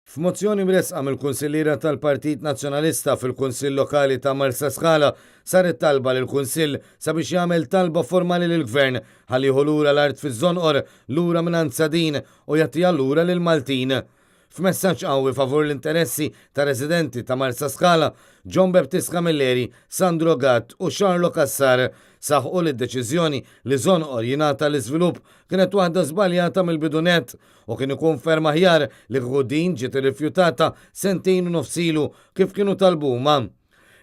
F'mozzjoni mressqa mill-Kunsilliera tal-Partit Nazzjonalista fil-Kunsill Lokali ta' Marsaskala saret talba lill-Kunsill sabiex jagħmel talba formali lill-Gvern ħalli jieħu lura l-art fiż-Żonqor lura mingħand Sadeen u jagħtiha lura lill-Maltin. F'messaġġ qawwi favur l-interessi tar-residenti ta' Marsaskala, John Baptist Camilleri, Sandro Gatt u Charlo Cassar saħqu li d-deċiżjoni li Żonqor jingħata l-iżvilupp kienet waħda żbaljata mill-bidu nett u kien ikun ferm aħjar li kieku din ġiet irrifjutata sentejn u nofs ilu kif kienu talbu huma.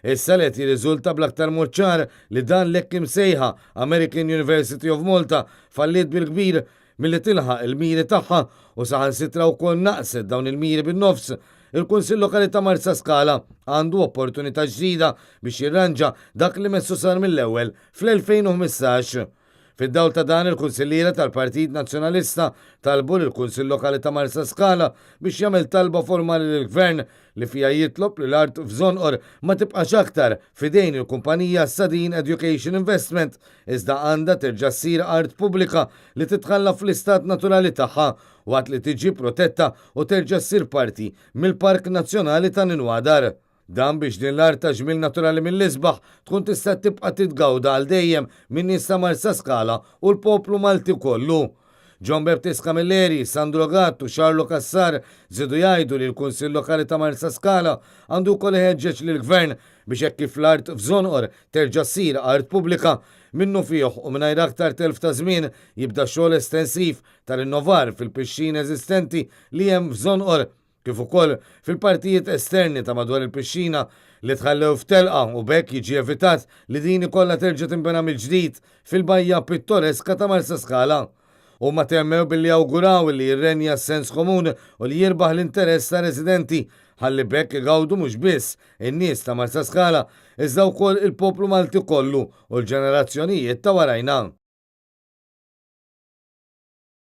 Issa li qed jirriżulta bl-aktar mod ċar li dan l-hekk imsejħa American University of Malta falliet bil-kbir milli tilħaq il-miri tagħha u saħansitra wkoll naqset dawn il-miri bin-nofs, il-Kunsill Lokali ta' Marsaskala għandu opportunità ġdida biex jirranġa dak li messu sar mill-ewwel fl-2015. Fid-dawl ta' dan, il-Kunsilliera tal-Partit Nazzjonalista talbu lill-Kunsill Lokali ta' Marsaskala biex jagħmel talba formali lill-Gvern li fiha jitlob li l-art f'Żonqor ma tibqax aktar f'idejn il-kumpanija Sadeen Education Investment iżda għandha terġa' ssir art pubblika li titħalla fl-istat naturali tagħha waqt li tiġi protetta u terġa' ssir parti mill-Park Nazzjonali ta' Ninwadar. Dan biex din l-art ta' ġmiel naturali mill-isbaħ tkun tista' tibqa' titgawda għal dejjem min-nies ta' Marsaskala u l-poplu Malti kollu. John Baptist Camilleri, Sandro Gatt u Charlo Cassar żiedu jgħidu li l-Kunsill Lokali ta' Marsaskala għandu wkoll iħeġġeġ lill-Gvern biex hekk kif l-art f'Żonqor terġa' ssir art pubblika, minnufih u mingħajr aktar telf ta' żmien jibda xogħol estensiv ta' rinnovar fil-pixxina eżistenti li hemm f'Żonqor kif ukoll fil-partijiet esterni ta' madwar il-pixxina li tħallew f'telqa u b'hekk jiġi evitat li din ikollha terġa' tinbena mill-ġdid fil-bajja pittoreska ta' Marsaskala. Huma temmew billi awguraw li jirrenja s-sens komun u li jirbaħ l-interess tar-residenti ħalli b'hekk igawdu mhux biss in-nies ta' Marsaskala iżda wkoll il-poplu Malti kollu u l-ġenerazzjonijiet ta' warajna.